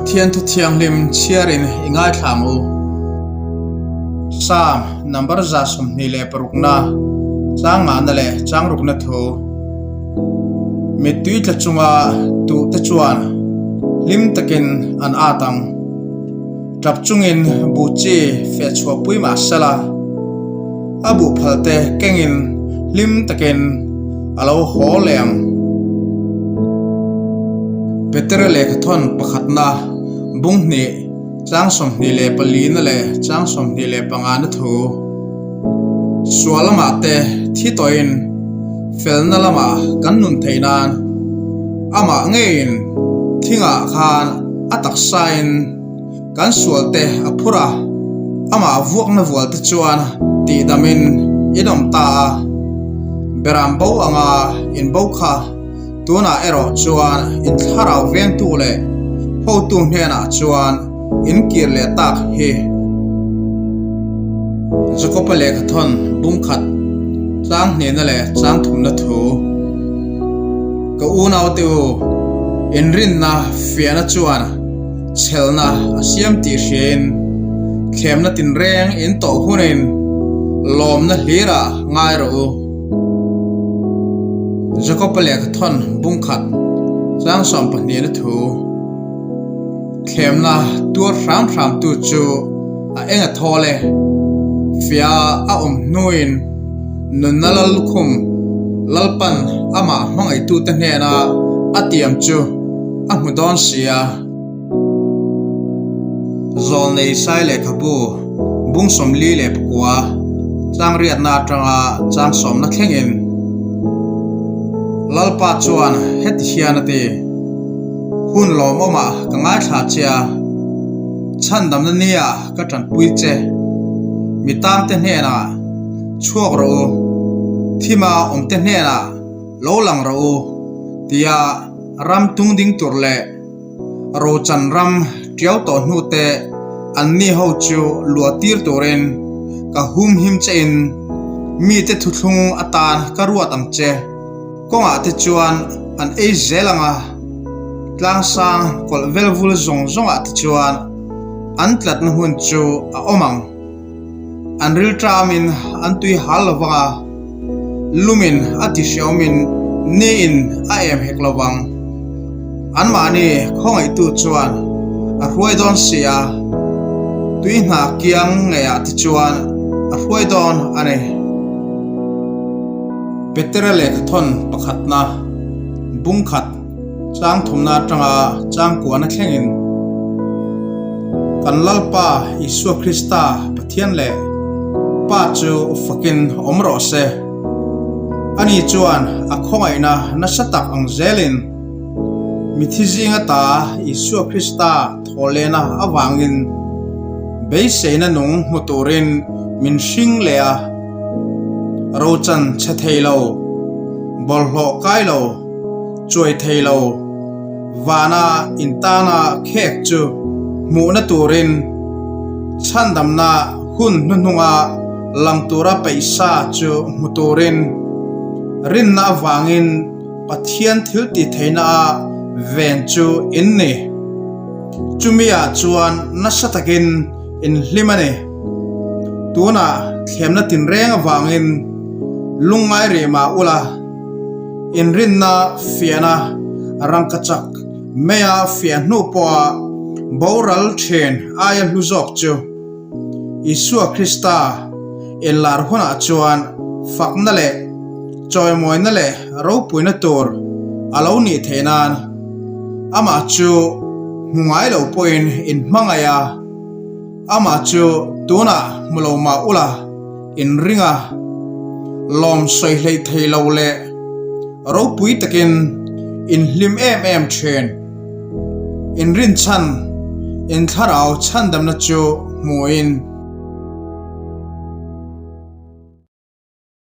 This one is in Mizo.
Pathian thu thianghlim chhiarin i ngaithla ang u. Psalm number 26na, chang ngahna leh chang rukna thu. Mittui tla chunga tuhte chuan hlim takin an at ang. Tap chungin buh chi feh chhuahpui mah sela, a buh phalte kengin hlim takin a lo haw leh ang. Petera lehkhathawn pakhatna bung hnih chang 24 na leh chang 25 na thu sual lamah te thi tawhin felna lamah kan nun theih nan amah ngeiin thingah khan a taksain kan sual te a phur a, amah vuakna vual te chuan tihdamin in awm ta a, beram bo anga in bo kha tunah erawh chuan in thlarau vengtu leh hotu hnenah chuan in kir leh tak hi. Jakopa lehkhathawn bungkhat tlang hnehna leh chang thumna thu. Ka unaute u, inrinna fiahna chuan chhelna a siam tih hriain thlemna tinreng in tawh hunin lawmna hlirah ngai rawh u. Jakopa lehkhathawn bungkhat chang sawmpahnihna thu thlemna tuar hram hramtu chu a eng a thawl e, fiah a awm hnuin nunna lallukhum Lalpan amah hmangaihtute hnena a tiam chu a hmu dawn si a. Zawlnei Sai lehkhabu bung 49 chang riatna atanga chang sawmna thlengin Lalpa chuan heti hian a ti, Hun lawmawmah ka ngaithla che a, chhandamna nia ka tanpui che. Mi tangte hnenah chhuak rawh u, thima awmte hnenah lo lang rawh u tia ram tung ding tur leh rochan ram tiau tawh hnute anni ho chu luah tir turin ka humhim chein mite thuthlung atan ka ruat ang che. Kawngah te chuan an ei zel ang a, tlangsang kawlh vel vul zawng zawngah te chuan an tlatna hmun chu a awm ang. An rilṭamin an tui hal lo vang a, lumin a ti hreawmin niin a em hek lo vang. Anmahni khawngaihtu chuan a hruai dawn si a, tui hna kiang ngeiah te chuan a hruai dawn a ni. Petera lehkhathawn pakhatna bungkhat chang thumna atanga chang kuahna thlengin kan Lalpa Isua Krista Pathian leh Pa chu fakin awm rawh se. Ani chuan a khawngaihna nasa tak ang zelin mithi zinga ta Isua Krista thawhlehna avangin beiseina nung hmu turin min hring leh a. Rochan chhe thei lo, bawlhhlawh kai lo, chuai thei lo, vana intana khek chu hmuhna turin chhandamna hun hnuhnunga lang tura peihsa chu hmu turin rinna avangin Pathian thil tih theihna a ven chu in ni. Chumi ah chuan nasa takin in hlim a ni. Tunah thlemna tinreng avangin lungngai rih mah ula, inrinna fiahna rangkachak maia fiah hnu pawha boral thin aia hlu zawk chu Isua Krista inlar hunah chuan fakna leh chawimawina leh ropuina tur a lo nih theih nan amah chu hmu ngai lo pawhin in hmangaih a. Amah chu tunah hmu lo mah ula in ring a, lawm sawi hleih thei lo leh ropui takin in hlim em em thin. In rinchhan, in thlarau chhandamna chu hmuin.